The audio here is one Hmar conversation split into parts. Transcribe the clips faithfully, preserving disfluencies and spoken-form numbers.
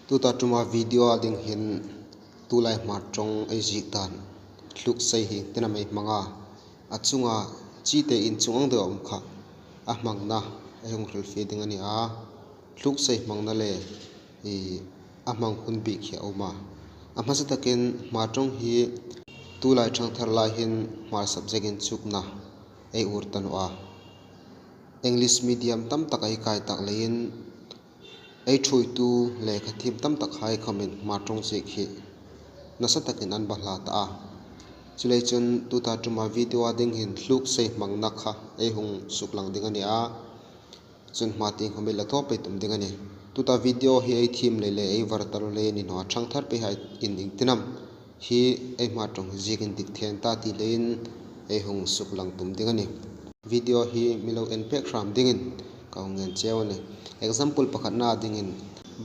Tuta ṭuma video a ding hin tulai Hmar ṭawng ei ziek dan hluk sei hi iengtin am ei hmang a, a chunga chite inchung ang deu a um kha a hmangna ei hung hril fie ding a ni a. Hluk sei hmangna le i a hmang hun bik hi a um a. A hmasa takin Hmar ṭawng hi tulai ṭhangthar lai hin Hmar subject inchukna ei uor ta naw a. English medium tam tak ei kai tak leiin ei ṭhuoitu lekha thiem tam tak hai khawmin Hmar ṭawng ziek hi nasa takin an ba hla ta a. Chuleiin chun tuta ṭuma video a ding hin hluk sei hmangna kha ei hung suklang ding a ni a. Chun hma tieng khawm ei la thaw pei tum ding a nih. Tuta video hi ei thiem lei le ei var taluo lei a ni naw a, ṭhangthar pei hai in iengtin am hi ei Hmar ṭawng ziek indik thei an ta ti leiin ei hung suklang tum ding a nih. Video hi mi lo en pek hram dingin ka hung ngen cheu a nih. Example pakhatna dingin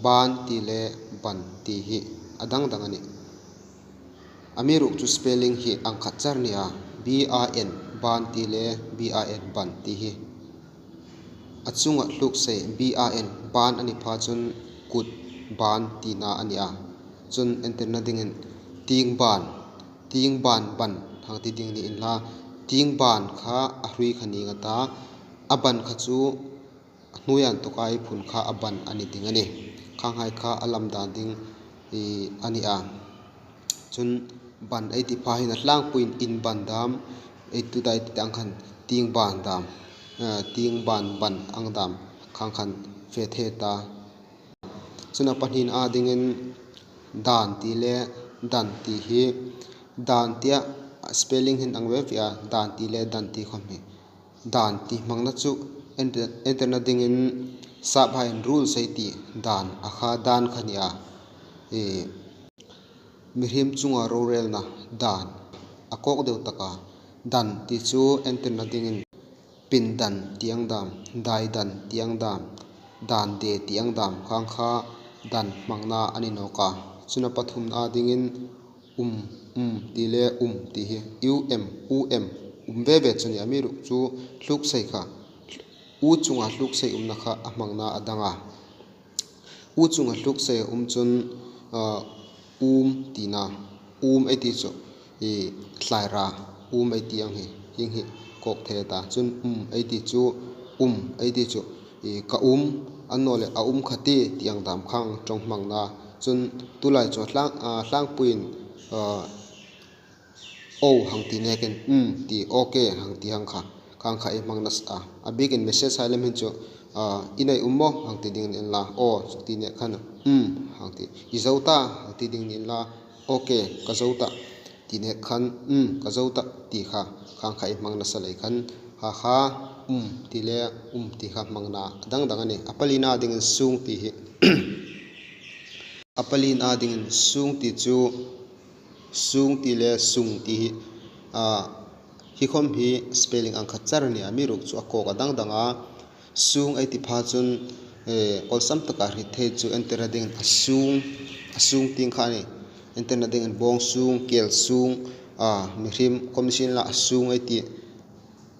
ban ti le ban ti hi a dang dang a nih. Amiruokchu spelling hi ang khat char a ni a, B A N, ban ti le B A N, ban ti hi. A chunga hluk sei B A N, ban a ni pha chun kut ban tina a ni a. Chun entirna dingin tieng ban, tieng ban ban hang ti ding ni inla, tieng ban kha a hrui kha ning a ta, a ban kha chu a hnuoia inthawka ei phun kha a ban a ni ding a nih. Khanghai kha a lam dan ding i a ni a. Chun ban ei ti pha hin a tlangpuiin in ban dam, ei tuta ei ti ang khan tieng ban dam, eh, tieng ban ban ang dam khang khan fe thei ta. Chun a pahnina dingin dan ti le dan ti hi, dan tia spelling hin ang ve ve a, dan ti le dan ti khawm hi. Dan ti hmangna chu enter, entirna dingin sap haiin rules ei ti dan a kha dan kha a ni a. E, mihriem chunga rorelna dan a kawk deu tak a. Dan ti chu entirna dingin pindan ti ang dam, daidan ti ang dam, dande ti ang dam khang kha dan hmangna a ni nawk a. Chun a pathumna dingin um, um ti le um ti hi, U M, U M, um ve ve chu a ni a, amiruokchu hluk sei kha, u chunga hluk sei umna kha a hmangna a dang a. U chunga hluk sei a um chun, ah, um tina, um ei ti chu, i thlaira, um ei ti ang hi, hieng hi kawk thei ta. Chun um ei ti chu, um ei ti chu, i ka um, annawleh a um kha ti, ti ang dam khang ṭawng hmangna. Chun tulai chu a tlang, ah, tlangpuiin, ah, O hang ti nekin, um ti, OK hang ti hang kha, khang kha ei hmang nasa a. A bikin message hai lem hin chu, ah, i nei um maw hang ti ding ni inla, aw ti nek khan, um hang ti, i zo ta hang ti ding ni inla, OK, ka zo ta ti nek khan, um, ka zo ta ti kha, khang kha ei hmang nasa lei khan, ha ha, um ti le um ti kha hmangna a dang dang a nih. A palina dingin sung ti hi. A palina dingin sung ti chu, sung ti le sung ti hi, a, hi khawm hi spelling ang khat char a ni a, amiruokchu a kawk a dang dang a. Sung ei ti pha chun, eh, awlsam taka hriet thei chu entirna dingin a sung, a sung tieng kha a nih. Entirna dingin bawng sung, kel sung, a, mihriem khawm ni sien la a sung ei ti.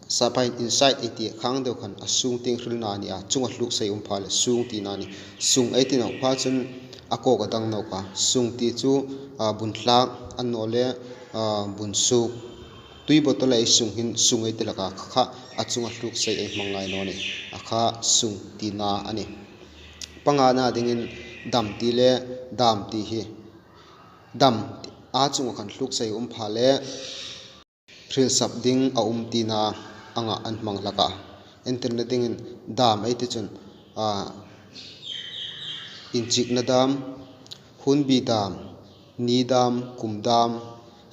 Sap haiin inside ei ti khang deu khan a sung tieng hrilna a ni a, chunga hluk sei um pha le sung tina a nih. Sung ei ti nawk pha chun a kawk a dang nawk a. Sung ti chu, a, bun tlak, annawleh, a, bun suk. Tui bottle ei sung hin sung ei ti hlak a, kha kha a chunga hluk sei ei hmang ngai naw a nih. A kha sung tina a nih. Pangana dingin dam ti le dam ti hi. Dam a chunga khan hluk sei um pha le hrilsap ding a um tina anga an hmang hlak a. Entirna dingin dam ei ti chun, a, inchikna dam, hunbi dam, ni dam, kum dam,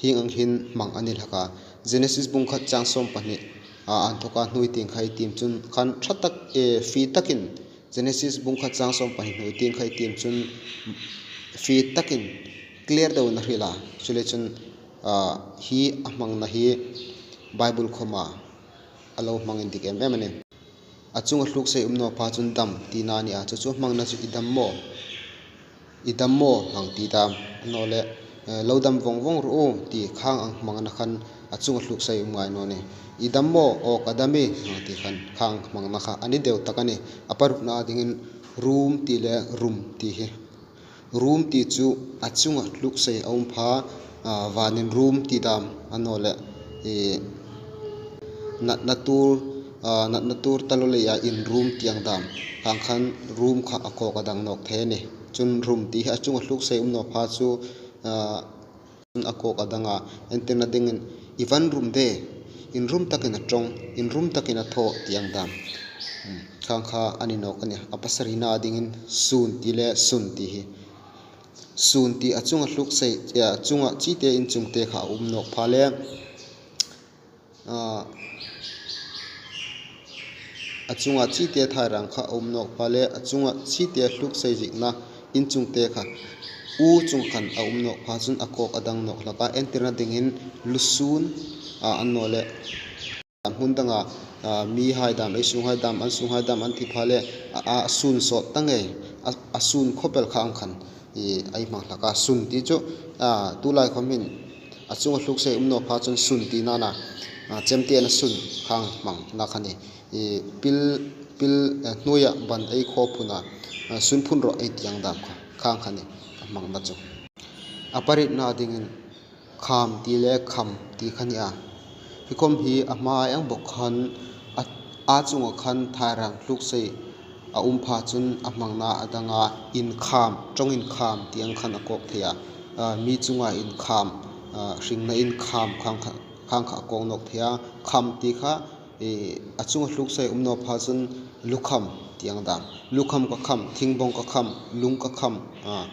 hieng ang hin hmang a ni hlak a. Genesis bung khat chang sawm pahni, a, inthawka hnuoi tieng kha ei tiem chun khan ṭha tak, e, fie takin Genesis bung khat chang sawm pahni hnuoi tieng kha ei tiem chun fie takin clear deuin a hril a. Chuleiin chun, a, hi a hmangna hi Bible khawma a lo hmang indik em em a nih. A chunga hluk sei um naw pha chun dam tina a ni a, chu chu hmangna chu i dam maw? I dam maw hang ti dam, annawleh, eh, lo dam vawng vawng rawh u ti khang ang hmangna khan a chunga hluk sei um ngai naw a nih. I dam maw? Aw ka dam ie hang ti khan khang hmangna kha a ni deu tak a nih. A parukna dingin rum ti le rum ti hi. Rum ti chu a chunga hluk sei a um pha, a, vanin rum ti dam a naw le, e, natna tur, a, natna tur taluo leia inrum ti ang dam. Khang khan rum kha a kawk a dang nawk thei a nih. Chun rum ti hi a chunga hluk sei um naw pha chu, a, a kawk a dang a, entirna dingin, "I van rum de, inrum takin a ṭawng, inrum takin a thaw," ti ang dam. Hmm, khang kha a ni nawk a nih. A pasarina dingin sun ti le sun ti hi. Sun ti a chunga hluk sei, a chunga chite inchungte kha a um nawk pha le, a, a chunga chite thairang kha a um nawk pha le, a chunga chite hluk sei ziekna inchungte kha u chung khan a um nawk pha chun a kawk a dang nawk hlak a, entirna dingin lusun, a, a naw le, hmun danga, a, mihai dam, ei sunghai dam, an sunghai dam an ti pha le, a, a sun sawt ta ngei, a, a sun khawp el khang khan, i, ei hmang hlak a. Sun ti chu, a, tulai khawm hin a chunga hluk sei um naw pha chun sun ti nana, a, chemtiena sun khang hmang hlak a nih. I, pil, pil, e, hnuoia ban ei khaw phuna, a, sun phun rawh ei ti ang dam kha, khang kha a nih a hmangna chu. A paritna dingin kham ti le kham ti kha a nih a. Hi khawm hi a hma ang bawk khan, a, a chunga khan thairang hluk sei a um pha chun a hmangna a dang a, inkham, ṭawng inkham ti ang khan a kawk thei a. A, mi chunga inkham, a, hringna inkham khang kha, khang kha a kawk nawk thei a. Kham ti kha, e, a chunga hluk sei um naw pha chun lukham ti ang dam. Lukham ka kham, thingbawng ka kham, lung ka kham, a,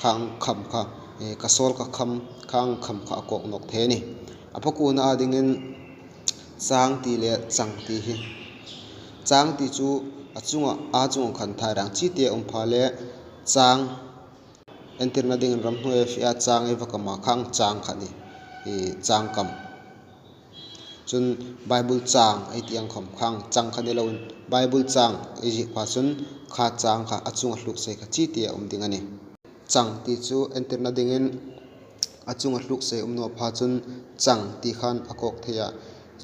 khang kham kha, e, ka sawl ka kham, khang kham kha a kawk nawk thei a nih. A pakuona a dingin chang ti le chang ti hi. Chang ti chu a chunga, a chunga khan thairang chite a um pha le chang, entirna dingin ramhnuoia fe a chang ei va kam a, khang chang kha a nih, i, chang kam. Chun Bible chang ei ti ang khawm khang chang kha a ni loin, Bible chang ei ziek pha chun kha chang kha a chunga hluk sei kha chite a um ding a nih. Chang ti chu entirna dingin a chunga hluk sei um naw pha chun chang ti khan a kawk thei a.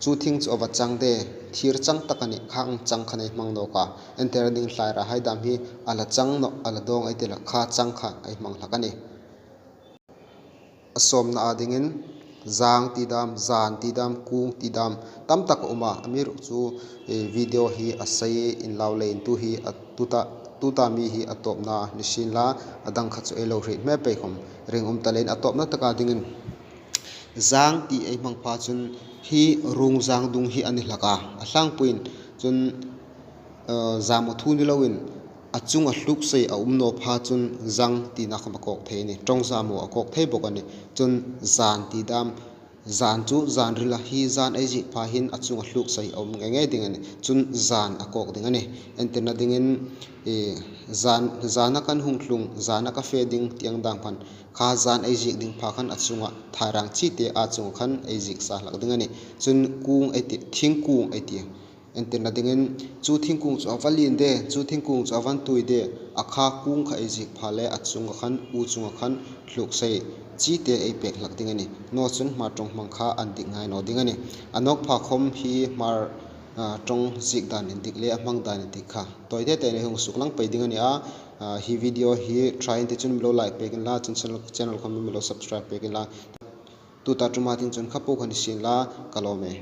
Chu thing chu a va chang de, thir chang tak a nih, khang chang khan ei hmang nawk a. Entirna dingin hlairahai dam hi a la chang nawh, a la dawng ei ti la, kha chang kha ei hmang hlak a nih. A sawmna a dingin zang ti dam, zan ti dam, kung ti dam tam tak a um a. Amiruokchu, e, video hi a sei inlau leiin tu hi a tuta, tuta mi hi a tawpna ni sien la, a dang kha chu ei lo hriet hme pei khawm ring um ta leiin a tawpna taka dingin zang ti ei hmang pha chun hi rung zang dung hi a ni hlak a. A tlangpuiin chun, e, zam a thu ni loin a chunga hluk sei a um naw pha chun zang tina khawm a kawk thei a nih. Ṭawng zam a kawk thei bawk a nih. Chun zan ti dam, zan chu zan rila hi zan ei ziek pha hin a chunga hluk sei a um ngei ngei ding a nih. Chun zan a kawk ding a nih. Entirna dingin, e, zan, zana kan hung tlung, zana ka fe ding ti ang dam khan kha zan ei ziek ding pha khan a chunga thairang chite a chunga khan ei ziek sa hlak ding a nih. Chun kung ei ti, thingkung ei ti. Entirna dingin chu thingkung chu a va lien de, chu thingkung chu a va tui de, a kha kung kha ei ziek pha le a chunga khan, u chunga khan hluk sei chite ei pek hlak ding a nih. Naw chun Hmar ṭawng hmang kha an dik ngai naw ding a nih. A nawk pha khawm hi Hmar, a, ṭawng ziek dan indik le a hmang dan indik kha tawi te te nei hung suklang pei ding a nih a. A, hi video hi try in ti chun mi lo like pek inla, chun channel, channel khawm mi lo subscribe pek inla. Tuta ṭuma ding chun kha po kha ni sien la, ka lawm e.